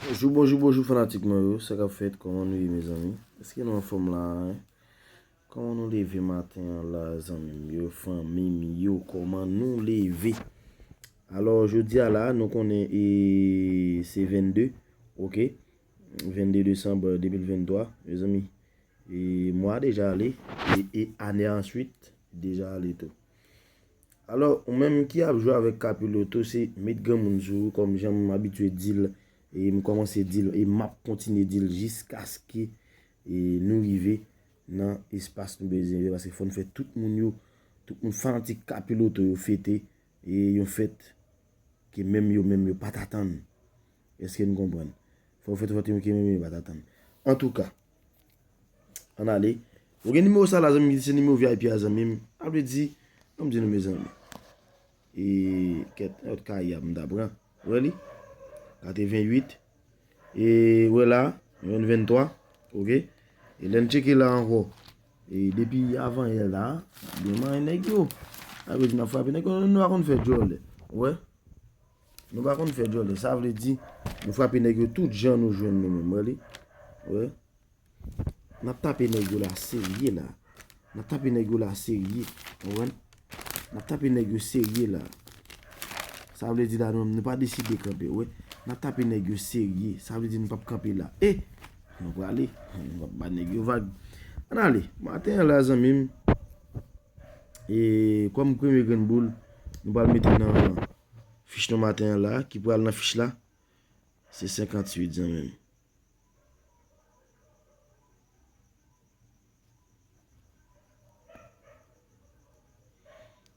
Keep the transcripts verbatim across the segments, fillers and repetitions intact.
Bonjou, bonjou, bonjou, fanatik mwen yo. Sa k ap fèt? Kòman nou ye, mezanmi? Èske nou anfòm la, en? Kòman nou leve maten an la, zanmi m yo, fanmi m yo? Kòman nou leve? Alò, jodi a la, nou konnen e se vennde, oke? Vennde desanm de mil venntwa, mezanmi. E mwa deja ale, e, e ane answit deja ale tou. Alò, ou menm ki ap jwe avèk kapiloto, se met granmoun sou ou, kòm jan m abitye di l, e m kòmanse di l, e m ap kontinye di l jiskaske, e nou rive nan espas nou bezwen rive, paske fò n fè tout moun yo, tout moun fanatik kapiloto yo fete, e yon fèt ke menm yo menm yo pa t atann. Èske n konprann? Fò yo fè tout fòti moun ki menm yo pa t atann. Antouka, ann ale. Ou gen nimewo sa la, zanmi m, ki se nimewo V I P a, zanmi m. Sa vle di, ban m di nou, mezanmi. E, kèt, lòt kay ap m ta pran. Ou wè li? Katreventuit. E, ou wè la, vennde venntwa. Oke? E lè n tcheke la ankò. E depi avan yè la, byen manyen nèg yo. Sa vle di n ap frape nèg yo, nou pa konn fè djòlè. Ou wè? Nou pa konn fè djòlè. Sa vle di, nou frape nèg yo tout jan nou jwenn nou menm. Wè li? Wè? N ap tape nèg yo la serye la. N ap tape nèg yo la serye. Konprann? N ap tape nèg yo serye la. Sa vle di la, nou, nou pa deside kanpe, wè. N ap tape nèg yo serye. Sa vle di nou p ap kanpe la. E, nou prale. Nou p ap ba nèg yo vag. Ann ale. Maten an la, zanmi m. E kòm premye grenn boul, nou pral mete nan fich nou maten an la, ki pral nan fich la, se senkanntuit, zanmi m.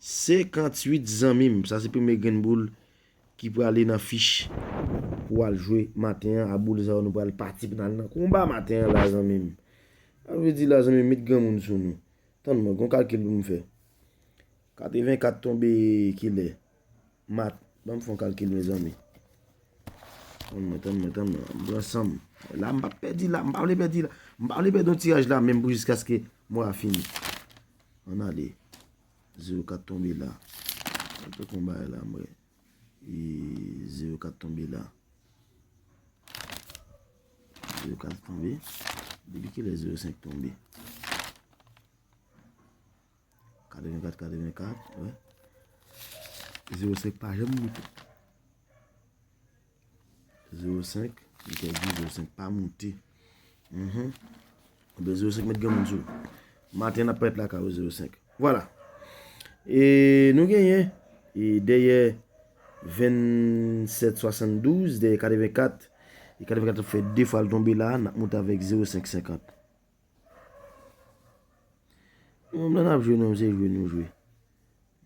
Senkanntuit, zanmi m. Sa se premye grenn boul ki prale nan fich pou al jwe maten an. A boul sa yo, nou pral pati pou n al nan konba maten an la, zanmi m. Sa vle di la, zanmi m, met granmoun sou nou. Tann mwen, gon kalkil pou m fè. Katrevenkat tonbe kilè? Mat, ban m fè yon kalkil, mezanmi. Tann mwen, tann mwen, tann mwen. Ann pran san m. La, m p ap pèdi la, m pa vle pèdi la. M pa vle pèdi yon tiraj la, menm pou jiskaske mwa a fini. Ann ale. Zewo kat tonbe la. Ann pran konba la, mwen. E zewo kat tonbe la. Zewo kat tonbe. Depi kilè zewo senk tonbe? Katrevenkat, katrevenkat, wè. Zewo senk pa janm moute. Zewo senk, m te di zewo senk pa moute. Mhm. Oubyen zewo senk met granmoun sou. Maten n ap parèt lakay ou zewo senk. Vwala. E nou genyen, e dèyè vennsèt swasanndouz, dèyè katrevenkat. E katrevenkat ap fè de fwa l tonbe la, n ap moute avèk zewo senk senkant. Nou menm lè n ap jwe, nou menm se jwe nou jwe.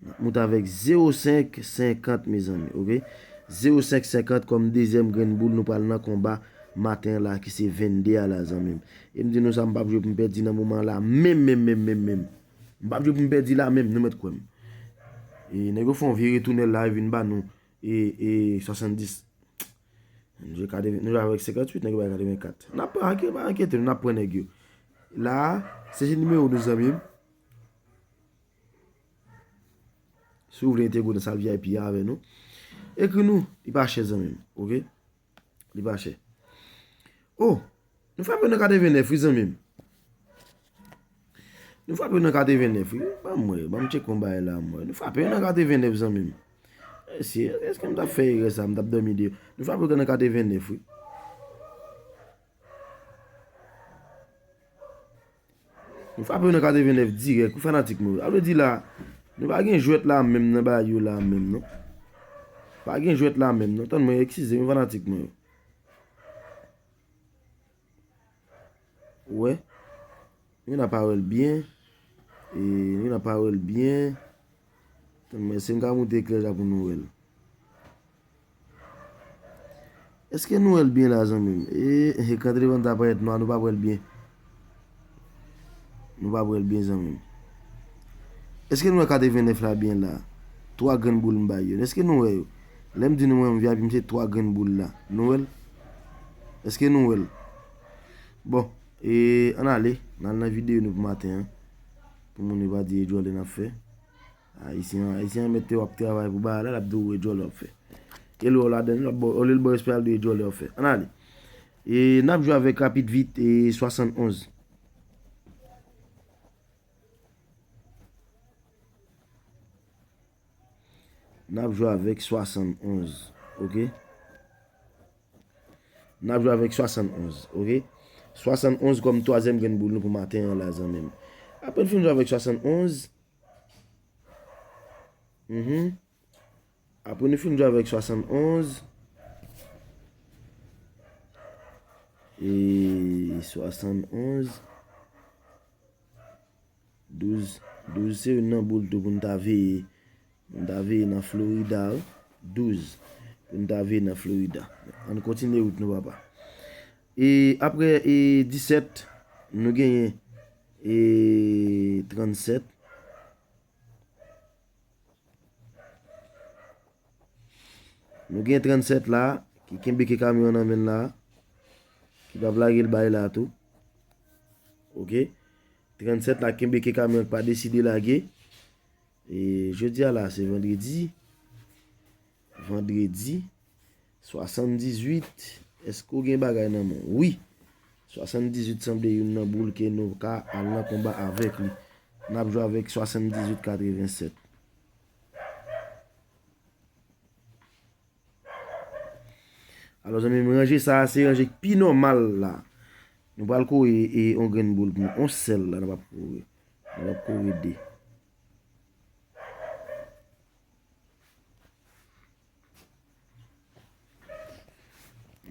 N ap moute avèk zewo senk senkant, mezanmi, oke? Zewo senk senkant kòm dezyèm grenn boul, nou pral nan konba maten an la, ki se vennde a la, zanmi m. E m di nou sa, m p ap jwe pou m pèdi nan moman an la, menm, menm, menm, menm, menm. M p ap jwe pou m pèdi la menm, nou mèt kwè m. E nèg yo fè yon vye retounen la, yo vin ba nou, e, e swasanndis. Nou jwe katreven, nou jwe avèk senkanntuit, nèg yo bay katrevenkat. N ap pran, ankyete, pa ankyete nou, n ap pran nèg yo. La a, se nimewo nou, zanmi m. Si w vle entegre nan sal V I P a avè nou, ekri nou. Li pa chè, zanmi m, oke? Li pa chè. Oh, nou frape nan katrevennèf, wi, zanmi m. Nou frape nan katrevennèf, wi. Ban m wè, ban m tcheke yon bagay la, m wè. Nou frape nan katrevennèf, zanmi m. Mesye, èske m t ap fè erè sa, m t ap dòmi deyò? Nou frape nan katrevennèf, wi. Nou frape nan katrevennèf dirèk, wi, fanatik mwen. Sa vle di la, nou pa gen jwèt la menm nan bagay yo la menm, non. Pa gen jwèt la menm, non. Tann mwen, eskize m, fanatik mwen yo. Ou wè? Nou gen dwa pa wè l byen. E, nou gen dwa pa wè l byen. Tann mwen, si m ka moute eklèja pou nou wè l. Èske nou wè l byen la, zanmi m? E, e, ekran telefòn ta parèt nwa, nou p ap wè l byen. Nou p ap wè l byen, zanmi m. Èske nou wè katrevennèf la byen la? Twa grenn boul m bay yo. Èske nou wè yo? Lè m di nou mwen menm V I P m se twa grenn boul la. Nou wè l? Èske nou wè l? Bon, e, ann ale, n al nan videyo nou pou maten an. Pou moun yo pa di e djòlè n ap fè. Ayisyen, Ayisyen an mèt te w ap travay pou bagay la, l ap di w e djòlè w ap fè. E lè w ladan l, l ap ba w, olye l ba w respè a, l di w e djòlè w ap fè. Ann ale. E n ap jwe avèk rapid vit e swasannonz. N ap jwe avèk swasannonz, oke? N ap jwe avèk swasannonz, oke? Swasannonz kòm twazyèm grenn boul nou pou maten an la, zanmi m. Apre n fin jwe avèk swasannonz, mhm. Apre nou fin jwe avèk swasannonz, e swasannonz, douz, douz se youn nan boul tou pou n ta veye. Pou n ta veye nan Florida, wi. Douz. Pou n ta veye nan Florida. Ann kontinye wout nou, papa. E apre e disèt, nou genyen e trannsèt. Nou gen trannsèt la, ki kenbe ke kamyon an nan men l la, ki p ap lage l bay la tou. Oke. Trannsèt la kenbe ke kamyon an ki pa deside lage. E jodi a la, se vandredi. Vandredi. Swasanndizuit. Èske w gen bagay nan men w? Wi. Swasanndizuit sanble youn nan boul ke nou ka al nan konba avèk li. N ap jwe avèk swasanndizuit katrevensèt. Alò, zanmi m, ranje sa a, se ranje k pi nòmal la. Nou pral kore e, yon grenn boul pou nou. Yon sèl la, nou p ap kore. Nou p ap kore de.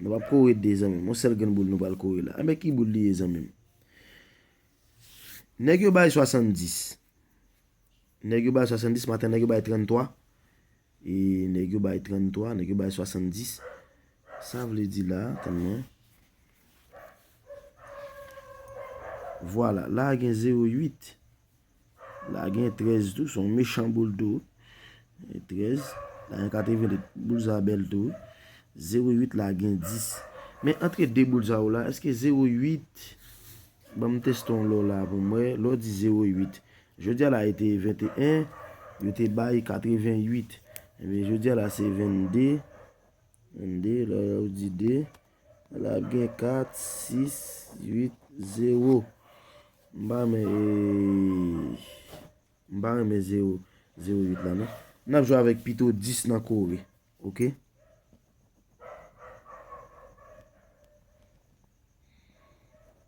Nou p ap kore de, zanmi m. Yon sèl grenn boul nou pral kore la. Enben, ki boul li ye, zanmi m? Nèg yo bay swasanndis. Nèg yo bay swasanndis, maten nèg yo bay tranntwa. E nèg yo bay tranntwa, nèg yo bay swasanndis. Sa vle di la, tann mwen. Vwala, la gen zewo uit. La gen trèz tou, se yon mechan boul tou. E trèz, la gen katrevenn, boul sa bèl tou. Zewo uit la gen dis. Men antre de boul sa yo la, èske zewo uit, ban m teste yon lò la pou m wè, lò di zewo uit. Jodi a la, e te venteyen, yo te bay katrevenn uit. Ebyen, jodi a la, se vennde. Vennde, lè w di de, la ap gen kat, sis, uit, zewo. M pa renmen, e, m pa renmen zewo, zewo uit la, non. N ap jwe avèk pito dis nan kore, oke?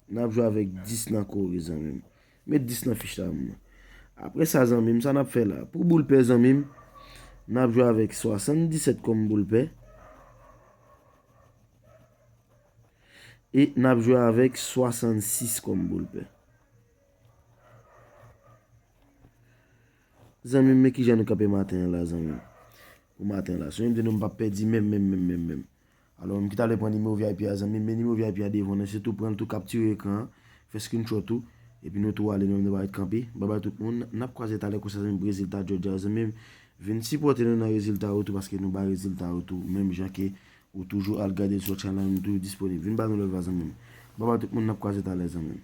N ap jwe avèk dis nan kore, zanmi m. Met dis nan fich la pou mwen. Apre sa, zanmi m, sa n ap fè la? Pou boul pè, zanmi m, n ap jwe avèk swasanndisèt kòm boul pè. E n ap jwe avèk swasannsis kòm boul pè. Zanmi m, men kijan nou kanpe maten an la, zanmi m. Pou maten an la. Sonje m di nou m p ap pèdi menm, menm, menm, menm, menm. Alò, menm ki t ale pran nimewo V I P a, zanmi m, men nimewo V I P a devan nou, se tou pran l tou, kaptire ekran an, fè screenshot ou, epi nou tou ale, nou menm nou pa ret kanpe. Babay tout moun, n ap kwaze talè konsa, zanmi m, rezilta Georgia, zanmi m, vin sipòte nou nan rezilta yo tou, paske nou bay rezilta yo tou, menm jan ke ou toujou al gade l sou channel nou tou disponib. Vin ba nou love la, zanmi m. Babay tout moun, n ap kwaze talè, zanmi m.